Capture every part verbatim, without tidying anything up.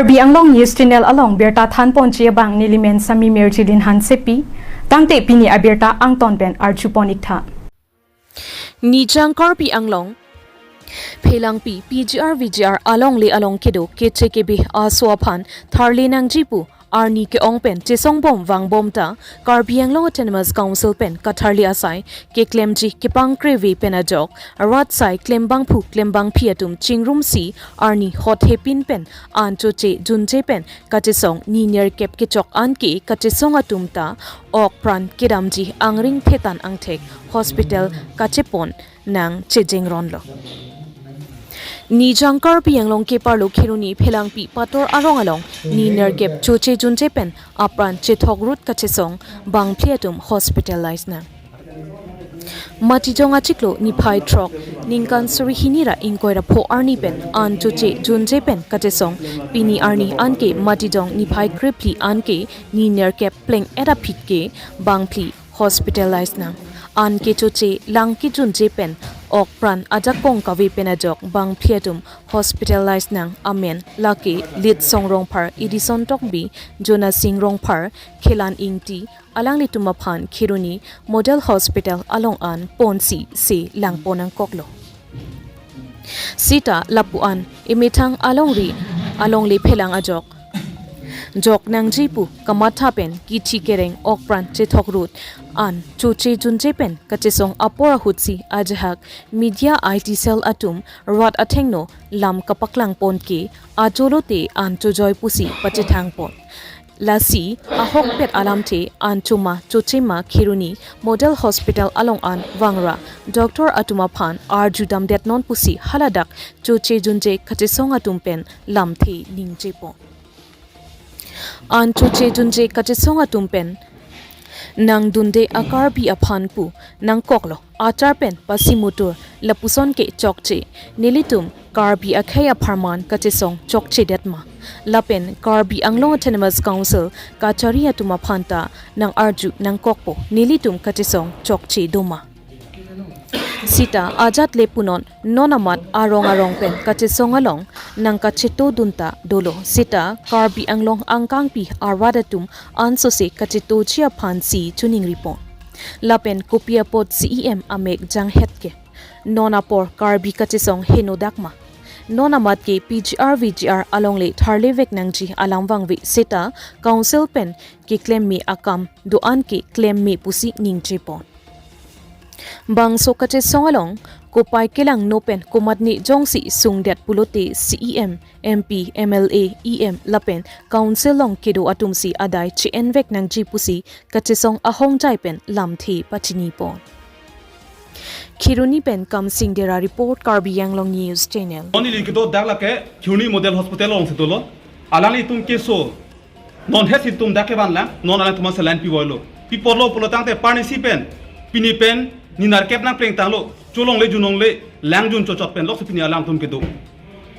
Karbi Anglong News Channel along birta thanponji abang nelimen Sami Mirjilin Hansepi, tangte pini abirta angton pen arjupon iktha. Nijang Karbi Anglong Phelangpi P G R V G R alongle along kedo keche kebe aso aphan tharle nangji pu arni ke-ong pen chesongbom vangbom ta Karbi Anglong Autonomous Council pen katharle asai keklemji kepangkreve pen ajok rat sai klembangphu klembangphi atum chingrumsi arni hot hepin pen an choche junje pen kachesong ni nerkep kechok anke kachesong atum ta ok pran kedamji angring thetan angthek hospital kachepon nang chejengronlo. Nijang Karbi Anglong keparlo Kheroni Phelangpi Pator arong along ni nerkep choche junje pen apran chethok rut kachesong bangphli atum hospitalize nang. Matijong achiklo niphai throk ningkan suri hini ra ingkoi ra pho arni pen an choche junje pen kachesong pini arni anke Matijong niphai krephli anke ni nerkep pleng et aphi ke bangphli hospitalize nang. An kechoche lang kejunje pen ok pran ajakong kave pen ajok bangphli atum hospitalize nang amen lake Litsong Rongphar, Edison Tokbi, Jonasing Rongphar, Khelan Ingti, alanglitum aphan Kheroni Model Hospital along an ponsi se langpon nangkoklo. Sita lapu an emethang alongri alongle phelang ajok jok nangji pu kamatha pen kithi kereng ok pran chethok rut an choche junje pen kachesong apor ahutsi ajahak media I T cell atum rat athengno lam kapaklang pon ke ajolo te an chojoi pusi pachethang pon. Lasi ahokpet alamthe an choma chochema Kheroni Model Hospital along an vangra doctor atum aphan arju damdet non pusi haladak choche junje kachesong atum pen lamthe ningje pon. An choche junje kachesong atum pen nangdunde a Karbi aphan pu nangkoklo achar pen pasi mutur lapuson ke chokche. Nelitum Karbi akhei apharman kachesong chokche detma. Lapen Karbi Anglong Autonomous Council kachari atum aphan ta nang arju nangkokpo nelitum kachesong chokche doma. Sita ajat le punon non amat arong arong pen kachesong along nang kacheto dunta dolo sita Karbi Anglong angkangpi arat atum ansose kachetoji aphan si choningri pon. Lapen kopi apot C E M amek janghet ke. Non apor Karbi kachesong henodak ma. Non amat ke P G R V G R alongle tharlevek nangji alam vangve seta council pen keklem me akam do-an ke klem me pusi ningje pon. Bangso kachesong along kopai kelang no pen komatne jongsi sungdet pulote C E M, M P, M L A, E M lapen council along kedo atum si adai che-envek nangji pusi kachesong ahongjai pen lamthe pachini pon. Kheroni pen Kamsing Dera report, Karbi Anglong News Channel. Non ili kedo dak lake Kheroni Model Hospital alongsi dolo. Alanglitum keso non het si tum dak kevan lang, non alangtum saline pivoilo. Pi apotlo pulo tangte parnisi pen, pini pen ni nerkep nangplengtanglo, cholongle junongle, lang jun chochot pen lokso pini alangtum kedo.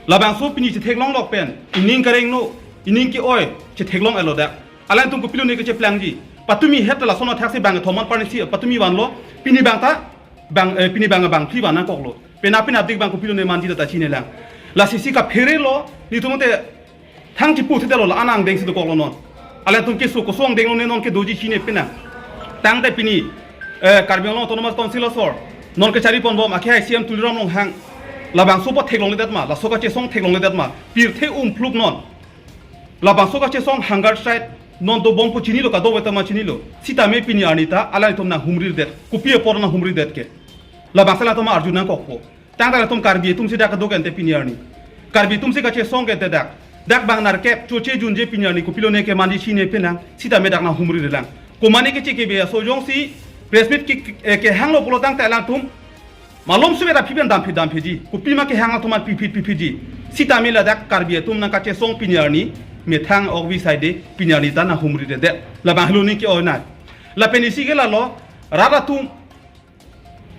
Labangso pini chetheklong lok pen, ining kareng no, ining ke-oi chetheklong elo dak. Alangtum kopilone kecheplangji. Patumi het lason athaksi bang thomon parnisi patumi vanlo. Pini bang ta bang, eh, pini bang bangphli van nangkoklo. Penap penapdik bang kopilone manji ta chinelang. Lasi si kapherelo, nelitum te thang chipu thedetlo la anang dengsi dokoklo non. Alangtum keso kosong denglo ne non kedoji chine pena. Tangte pini, eh, Karbi Anglong Autonomous Council asor non kechari ponbom akhei C E M Tuliram Ronghang. Labangso apot theklongledetma, laso kachesong theklongledetma. Pirthe umpluk non. Labangso kachesong hunger strike non dobom pu chinilo, kadokave ta ma chinilo. Sitame pini arni ta alanglitum nanghumridet. Kopi apot nanghumridet ke. Labangso alangtum arju nangkokpo. Tangte alangtum Karbi atum si dak kedo ke ante pini arni. Karbi atum si kachesong ke ante dak. Dak bang nerkep choche junje pini arni kopilone kemanji chine penang. Sitame dak nanghumridelang. Komane keche kebe aso jongsi press meet ke, ke, eh, kehanglo pulo tangte alangtum malom suwe aphi pen damphi damphi ji. Kopima kehang atum an pipit pipit ji. Sitame ladak Karbi atum nangkachesong pini arni methang ok vi saide pini arni ta nanghumridedet. Labang helo ni ke-oi nai. Lapen isi ke lalo rat atum,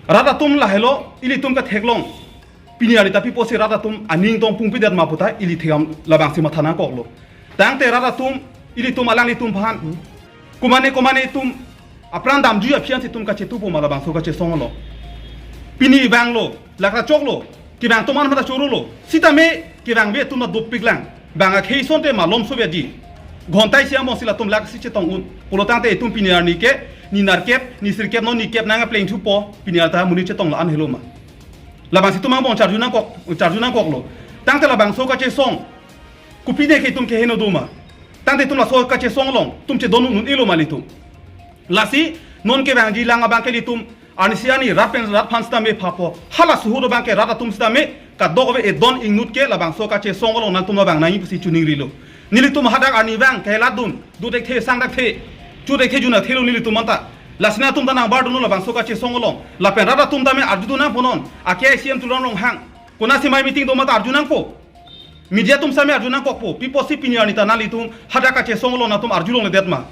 rat atum lahelo ilitum ketheklong. Pini arni ta pi apotsi rat atum aning tong pungpidetma puta ili thekdam labangsi matha nangkoklo. Tangte rat atum, ilitum alanglitum aphan. Komane komane atum apran damjui aphi ansi itum kachetopo ma labangso kachesong along. Pini vanglo, lakra choklo, kevang atum an mata chorolo. Sitame kevangve atum ta dopiklang. Bang akhei asonte malom sobe ji. Ghonta isi angbong si latum lak si chetong un. Pulotangte itum pini arni ke, ni nerkep, ni sirkep non ni kep nangpleng thupo, pini arta monit chetong la-an helo ma. Labangsi itum angbong charju nangkok, charju nangkoklo. Tangte labangso kachesong. Kopine ke itum keheno do ma. Tangte itum laso kachesong along, itum chedon un-elo ma ilitum. Lasi, non kevangji lang abang ke ilitum, arnisi arni rat pen rat aphan sitame phapo. Hala suhut abang ke rat atum sitame, kadokave edon ingnut ke labangso kachesong along nangtum labang nangji pusi choningrilo. Nelitum hadak arnivang keladun, duthekthe sangthekthe, chuthekthe junathelo nelitum anta. Lasi nangtum ta nangbardunlo labangso kachesong along. Lapen rat atum tame arjudun nangpo non. Ake C M Tuliram Ronghang. Konatsi mei meeting do ma ta arju nangpo. Media atum sitame arju nangkokpo. Pi apotsi pini arni ta nanglitum hadak kachesong along nangtum arjulongledet ma.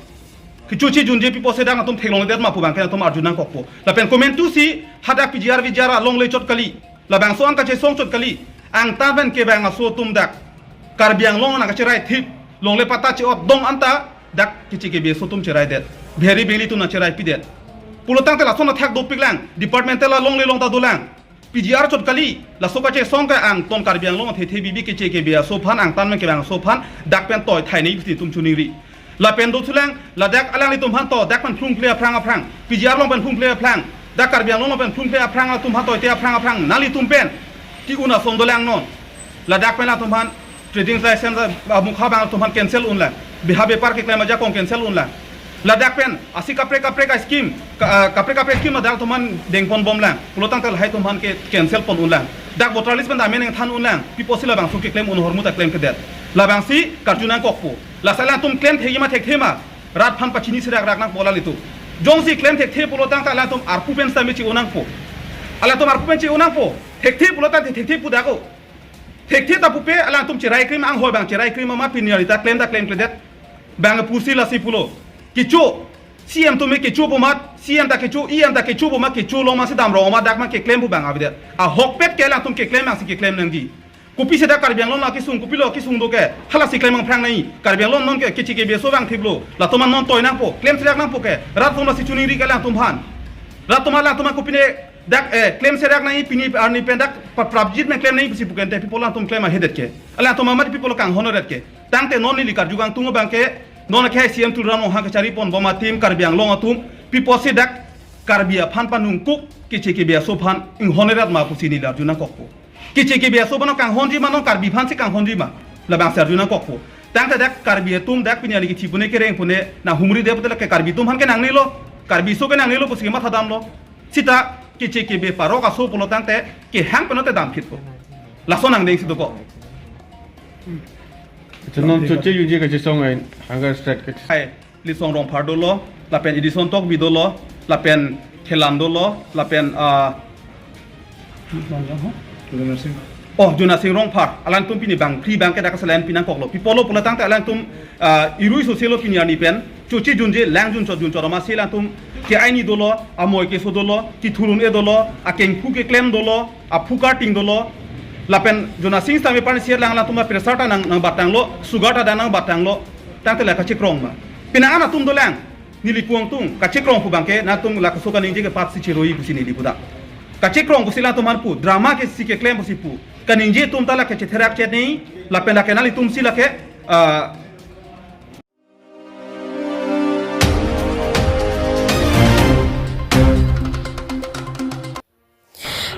Kechochijunji pi apotsi dak nangtum theklongledet ma pu abang ke nangtum arju nangkokpo. Lapen komantusi hadak P G R V G R alongle chot kali. Labangso an kachesong chot kali. Angtan pen kevang aso atum dak Karbi Anglong nangkacherai thip. Longle patta che-otdun anta dak keche kebe aso atum cheraidet. Bihari Bengali atum nangcheraipidet. Pulotangte lason athak dopiklang. Departmental alongle along ta dolang. P G R chot kali, laso kachesong ke angtan Karbi Anglong athe the bibi keche kebe aso aphan angtan pen kevang aso aphan dak pen toi thai nei pusi itum choningri. Lapen dothulang, ladak alanglitum aphan to, dak pen phlungphle aphrang aphrang, P G R along pen phlungphle aphrang, dak Karbi Anglong along pen phlungphle aphrang atum aphan toite aphrang aphrang, nanglitum pen ke-un ason dolang non. Ladak pen latum aphan trading license, ah, mukha abang atum aphan cancel unlang. Beha bepar keklem ajakong cancel unlang. Ladak pen, asi kaprek kaprek a-scheme, ka-, ah, kaprek kaprek scheme adal atum aphan dengponbomlang. Pulotangte lahai atum aphan ke cancel pon unlang. Dak voter list pen dam nangthan unlang. Pi apotsi labangso keklem un ahormu ta klemkledet. Labangsi karju nangkokpo. Lasi alangtum klemthekji ma thekthe ma. Rat aphan pachini serakrak nangpo alanglitum. Jongsi klemthekthe pulotangte alangtum arpu pen sitame che-o nangpo. Alangtum arpu pen che-o nangpo. Thekthe pulotangte thekthe pu dakok. Thekthe ta pupe alangtum cherai krim anghoi abang cherai krim ma pini arni ta klem ta klemkledet. Bang pusi lasi pulo. Kecho. C M atum kecho pu amat, C M ta kecho, E M ta kecho pu amat, kecholong masi damrong amat dak ma keklem pu abang avedet. Ahokpet ke alangtum keklem abangsi keklem nangji. Kopisi dak Karbi Anglong la kesung, kopilo kesung do ke. Halasi klem aphrang nei. Karbi Anglong non ke keche kebe aso vangthiplo. Latum an non toi nangpo, klem serak nangpo ke. Rat atum lasi choningri ke alangtum aphan. Rat atum alangtum kopine dak, eh, klem serak nei pini arni pen dak pa prapjit me klem nei pusi pu ke ante pi apot alangtum klem ahedet ke. Alangtum amat pi apot kanghon aret ke. Tangte non neli karju kangtung abang ke, non ke C M Tuliram Ronghang kachariponbom atim Karbi Anglong atum, pi apotsi dak Karbi aphan panungkuk keche kebe aso aphan inghon aret ma pusi neli arju nangkokpo. Keche kebe aso aphan kanghonji ma non Karbi aphansi kanghonji ma. Labangsi arju nangkokpo. Tangte dak Karbi atum dak pini arni kethipune kerengpune nanghumridet pute lake Karbi atum aphan ke nangnelo. Karbi aso ke nangnelo pusi mathadamlo. Sita keche kebe parok aso pulotangte kehang penote damphitpo. Laso nangdengsi dokok. Acha non choche yungji kachesong ai hunger strike ke. Ai, Litsong Rongphar dolo, lapen Edison Tokbi dolo, lapen Khelan dolo, lapen, ah, Jona Sing. Oh, Jona Sing Rongphar, alangtum pini bangphli abang ke dak selain pinangkoklo. Pi apotlo pulotangte alangtum, ah, irui soselo pini arni pen, chochijunje, langjunchot junchot amatsi alangtum ke aini dolo, amoi keso dolo, kethurun-e dolo, akengphu keklem dolo, aphu karting dolo, lapen Jona Sing sitame parni siat lang alangtum pressure ta nang, nangbatanglo, sugar ta dang nangbatanglo, tangte la kachekrong ma. Penang an atum dolang, neli pu angtung, kachekrong pu abang ke, nangtum la kaso kaningje ke patsi cheroi pusi neli pudak. Kachekrong pusi alangtum aphan pu, drama ke si keklem pusi pu. Kaningje atum ta la kachetherak chet nei, lapen la ke nanglitum si la ke, ah,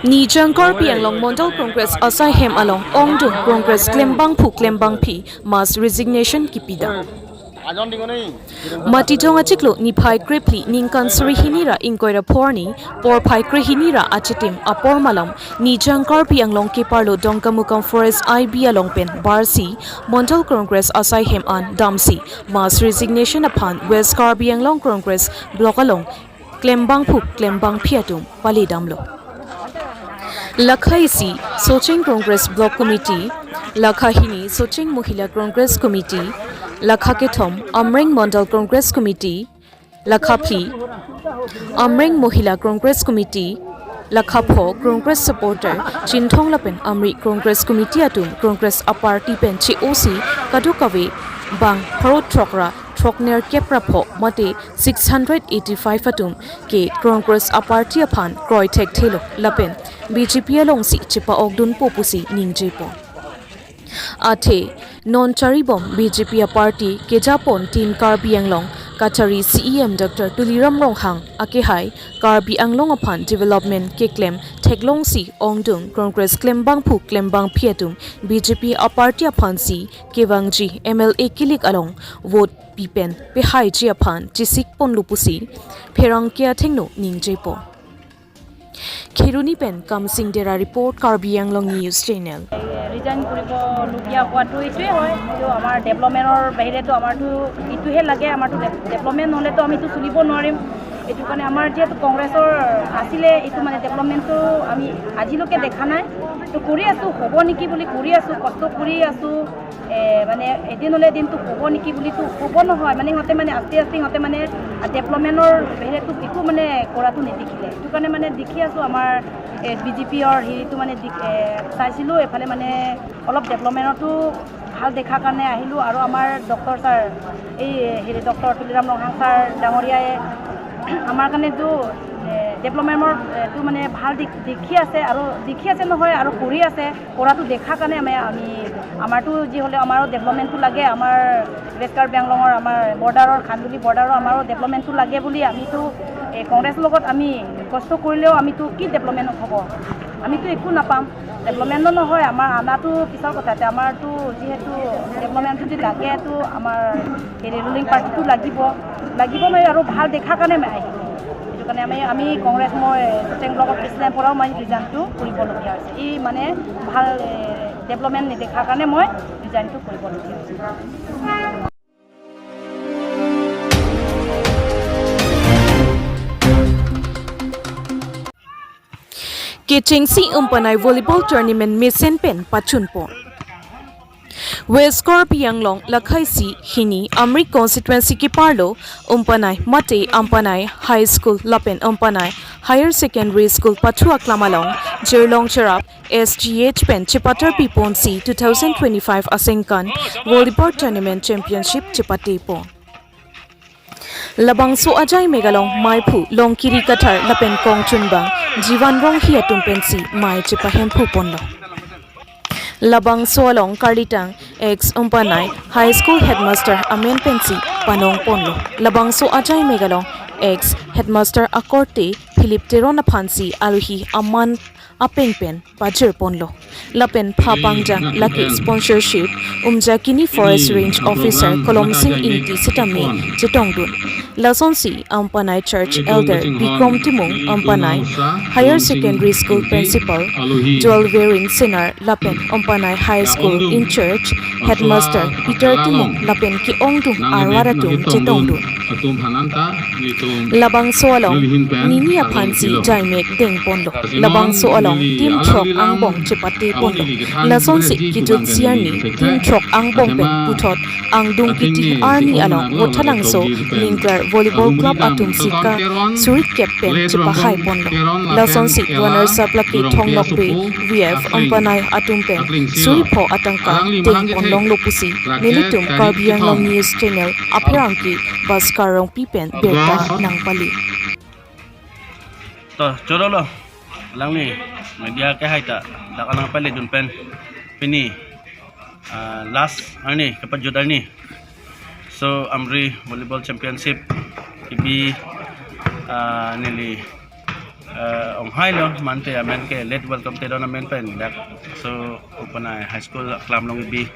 Nijang Karbi Anglong Mondol Congress asai hem along ongdung Congress klembangphu klembangphi mass resignation kipidam. Matijong achiklo niphai krephli ningkan suri hini ra ingkoi ra pho arni porphai krehini ra achitim apor malom Nijang Karbi Anglong keparlo Dongkamukam Forest I B along pen barsi Mondol Congress asai hem an damsi mass resignation aphan West Karbi Anglong Congress Block along klembangphu klembangphi atum paledamlo. Lakha isi Socheng Congress Block Committee, lakha hini Socheng Mohila Congress Committee, lakha kethom Amreng Mondol Congress Committee, lakha phli Amreng Mohila Congress Committee, lakha pho Congress supporter Chinthong lapen Amri Congress Committee atum Congress aparty pen che-osi kadokave bang pharo throk ra throknerkep ra pho mate six hundred eighty-five atum ke Congress aparty aphan kroi thekthelo lapen B J P alongsi chepa-okdunpo pusi ningjepon. Athe non charibom B J P aparty kejapon tin Karbi Anglong kachari C E M Doctor Tuliram Ronghang akehai Karbi Anglong aphan development keklem theklongsi ongdung Congress klembangphu klembangphi atum B J P aparty aphansi kevangji M L A kilik along vote pipen pehaiji aphan chisikponlo pusi pherangke athengno ningjepo. Kheroni pen Kamsing Dera report, Karbi Anglong News Channel. Resign কৰিবলগীয়া হোৱাটো এইটোৱে হয়, এইটো আমাৰ ডেভেলপমেণ্টৰ বাহিৰেতো আমাৰতো এইটোহে লাগে, আমাৰতো ডে- ডেভেলপমেণ্ট নহ'লেতো আমিতো চলিব নোৱাৰিম। এইটো কাৰণে আমাৰ যিহেতু কংগ্ৰেছৰ আছিলে, এইটো মানে ডেভেলপমেণ্টটো আমি আজিলৈকে দেখা নাই। তো কৰি আছোঁ, হ'ব নেকি বুলি কৰি আছোঁ, কষ্ট কৰি আছোঁ। এ, মানে এদিন হ'লে এদিনটো হ'ব নেকি বুলিতো হ'ব নহয়, মানে সিহঁতে মানে আস্তে আস্তে সিহঁতে মানে ডেভেলপমেণ্টৰ হেৰিটো একো মানে কৰাটো নিদেখিলে। সেইটো কাৰণে মানে দেখি আছোঁ আমাৰ বি জে পিৰ হেৰিটো মানে দি- এ, চাইছিলোঁ, এফালে মানে অলপ ডেভেলপমেণ্টতো ভাল দেখাৰ কাৰণে আহিলোঁ। আৰু আমাৰ ডক্টৰ ছাৰ, এই হেৰি ডক্টৰ তুলিৰাম ৰংহাং ছাৰ ডাঙৰীয়াই আমাৰ কাৰণে এইটো ডেভেলপমেণ্টৰ এইটো মানে ভাল দিশ দেখি আছে আৰু দেখি আছে নহয় আৰু কৰি আছে। কৰাটো দেখাৰ কাৰণে আমি আমি আমাৰতো যি হ'লেও আমাৰো ডেভেলপমেণ্টটো লাগে। আমাৰ ৱেষ্ট কাৰ্বি আংলঙৰ আমাৰ বৰ্ডাৰৰ খান্দুলি বৰ্ডাৰৰ আমাৰো ডেভেলপমেণ্টটো লাগে বুলি আমিতো এই কংগ্ৰেছৰ লগত আমি কষ্ট কৰিলেও আমিতো কি ডেভেলপমেণ্ট হ'ব? আমিতো একো নাপাম। ডেভেলপমেণ্টো নহয়, আমাৰ আনাটো পিছৰ কথা। এতিয়া আমাৰতো যিহেতু ডেভেলপমেণ্ট যদি লাগেতো আমাৰ হেৰি ৰুলিং পাৰ্টিটো লাগিব, লাগিব নহয় আৰু ভাল দেখাৰ কাৰণে আমি আহিলোঁ। সেইটো কাৰণে আমি আমি কংগ্ৰেছ মই চুচেং ব্লকৰ প্ৰেচিডেণ্ট পৰাও মই ৰিজাইনটো কৰিবলগীয়া হৈছে। এই মানে ভাল ডেভেলপমেণ্ট নেদেখাৰ কাৰণে মই ৰিজাইনটো কৰিবলগীয়া হৈছে। Kechengsi Umpanai volleyball tournament mesen pen pachunpon. West Karbi Anglong lakhaisi hini Amri constituency keparlo Umpanai mate Umpanai High School lapen Umpanai Higher Secondary School pathu aklam along Jirlong Cherap S G H pen chepatar piponsi two thousand twenty-five asengkan volleyball tournament championship chepatepon. Labangso ajai megalong maiphu Longkiri Kathar lapen kongchunbang Jivan Ronghi atum pensi mai chepahemphuponlo. Labangso along karlitang ex Umpanai High School headmaster amen pensi panongponlo. Labangso ajai megalong ex headmaster akorte Philip Teron aphansi aluhi aman apeng pen pajirponlo. Lapen phapangjang lake sponsorship Umjakini Forest Range Officer Kolomsing Ingti sitame chetongdun. Lasonsi Umpanai Church Elder Bikrom Timung, Umpanai Higher Secondary School Principal Joel Verin Senar lapen Umpanai High School in charge Headmaster Peter Timung lapen ke-ongdung arwar atum chetongdun. Labangso along nini aphansi jaimek dengponlo. Labangso along team throk angbong chepateponlo. Lasonsi kejutsi arni team throk angbong pen puthot angdung kiti arni along Vothatlangso Lingklar Volleyball Club atumsi ka suri kep pen chepahaiponlo. Lasonsi runners up lake Thong Nokbe V F Umpanai atum pen suri pho atangka dengponlonglo pusi nelitum Karbi Anglong News Channel apherangke Bhaskar Rongpi pen birta nangpali. To, chorolo. Alangli media kehai ta dak nangpaledun pen pini, ah, last arni, kepajut arni. So, Amri Volleyball Championship kebi, ah, neli, ah, onghailo, mante amen ke late welcome Teron amen pen dak. So, Umpanai High School aklam along kebi,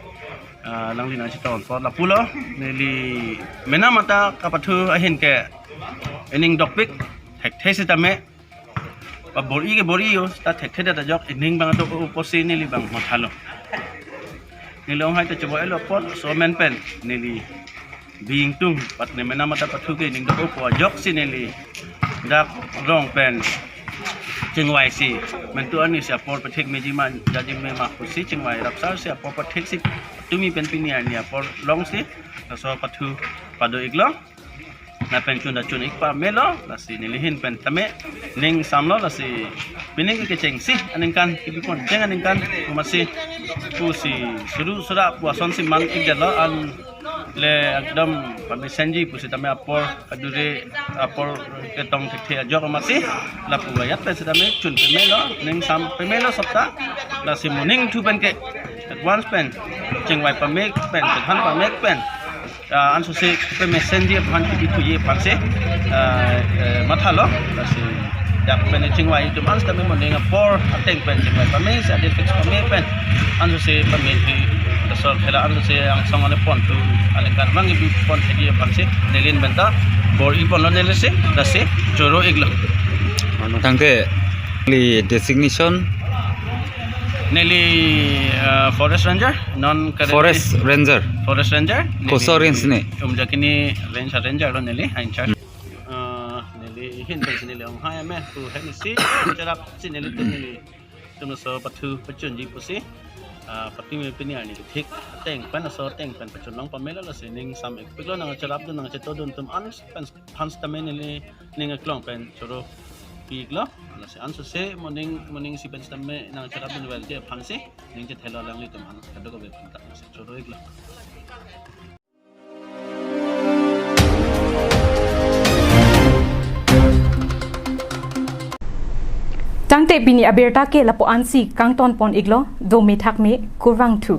ah, alangli nangchetongpon lapulo, neli mena mata kapathu ahin ke inning dokpik, thekthe sitame pabor-i ke bor-i yo, ta thekthe ta ajok inning bang do-o pusi neli bang mathalo. Neli onghai ta choboi-lo apot, so amen pen neli bi ingtung, pat ne mena mata pathu ke inning do-o pu ajoksi neli dak rong pen chingvaisi, mentu arnisi apor pathek meji ma jaji me ma pusi chingvai rapsarsi apor patheksi tumi pen pini arni apor longsi laso pathu pado-iklo. Lapen chun ta chun-ik pamelo, lasi neli ahin pen tame ning samlo, lasi pining kechengsi aningkan, kebipon cheng aningkan, amatsi pusi suru sura pu asonsi mang-ikdetlo, anle ekdom pamesenji pusi tame apor adure apor ketong thekthe ajok amatsi lapu ayat pen sitame chun pamelo, ning sam pamelo sopta, lasi moning thu pen ke Advance pen chingvai pame pen, chethan pame pen, ah, ansose pemesen di aphan kibithuji aphansi, ah, eh, mathalo. Lasi dak pen chingvai atum ansose tame moning apor ateng pen chingvai pame si adil fix pame pen ansose pame di, so khela ansose angsong ane pon tu, alingkan abang ibi pon thedi aphansi neli pen ta bor-i ponlo nelisi, lasi choro-iklo. Tangte neli designation? Neli, ah, Forest Ranger, non currently Forest Ranger. Forest Ranger. Neli Koso range ne? Umjakini range, ranger lo neli, in charge. Ah, neli hin pensi neli onghai ame tu hensi cherapsi nelitum nelitum laso pathu pachunji pusi, ah, pati me pini arni kethik ateng pen, laso ateng pen pachun long pamelo, lasi ning sam-ikpiklo, nangcherapdun nangchetodun atum an pen aphan sitame neli ning aklong pen choro-iklo. Lasi ansose moning, moning isi pen sitame nangcherapdun verji aphansi ning chethelo, alanglitum an kadokave aphan ta lasi choro-iklo. Tangte pini abirta ke lapu-ansi kangton pon-iklo, dome thakme, kurvangthu.